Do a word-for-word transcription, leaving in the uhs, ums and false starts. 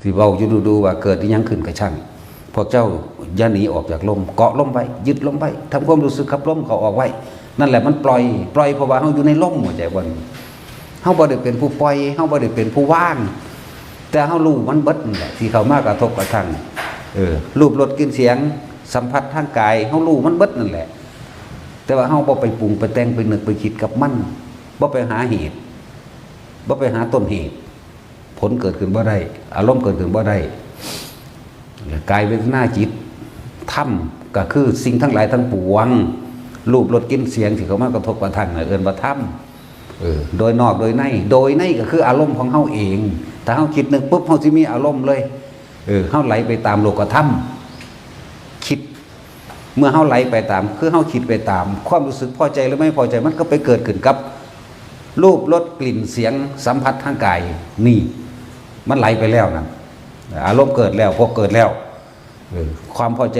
สิเว้าอยู่ดูๆว่าเกิดอิหยังขึ้นก็ช่าง พวกเจ้าอย่าหนีออกจากลม เกาะลมไว้ ยึดลมไว้ ทำความรู้สึกกับลมเข้าออกไว้ นั่นแหละมันปล่อย ปล่อยเพราะว่าเฮาอยู่ในลม เข้าใจบ่นี่ เฮาบ่ได้เป็นผู้ปล่อย เฮาบ่ได้เป็นผู้วาง แต่เฮารู้มันเบิดนั่นแหละ ที่เข้ามากระทบกระทั่ง เออ รูปรสกลิ่นเสียง สัมผัสทางกาย เฮารู้มันเบิดนั่นแหละ แต่ว่าเฮาบ่ไปปรุงไปแต่งไปนึกไปคิดกับมัน บ่ไปหาเหตุ บ่ไปหาต้นเหตุ ผลเกิดขึ้นบ่ได้ อารมณ์เกิดขึ้นบ่ได้ กายเวทนาจิต ธรรมก็คือสิ่งทั้งหลายทั้งปวง รูปรสกลิ่นเสียงที่เข้ามากระทบกระทั่งน่ะเอิ้นว่าธรรม เออ โดยนอกโดยใน โดยในก็คืออารมณ์ของเฮาเอง ถ้าเฮาคิดนึกปุ๊บ เฮาสิมีอารมณ์เลย เออ เฮาไหลไปตามโลกธรรม คิด เมื่อเฮาไหลไปตาม คือเฮาคิดไปตาม ความรู้สึกพอใจหรือไม่พอใจ มันก็ไปเกิดขึ้นกับ รูปรสกลิ่นเสียงสัมผัสทางกาย นี่ มันไหลไปแล้วนั่น อารมณ์เกิดแล้ว พอเกิดแล้ว เออ ความพอใจ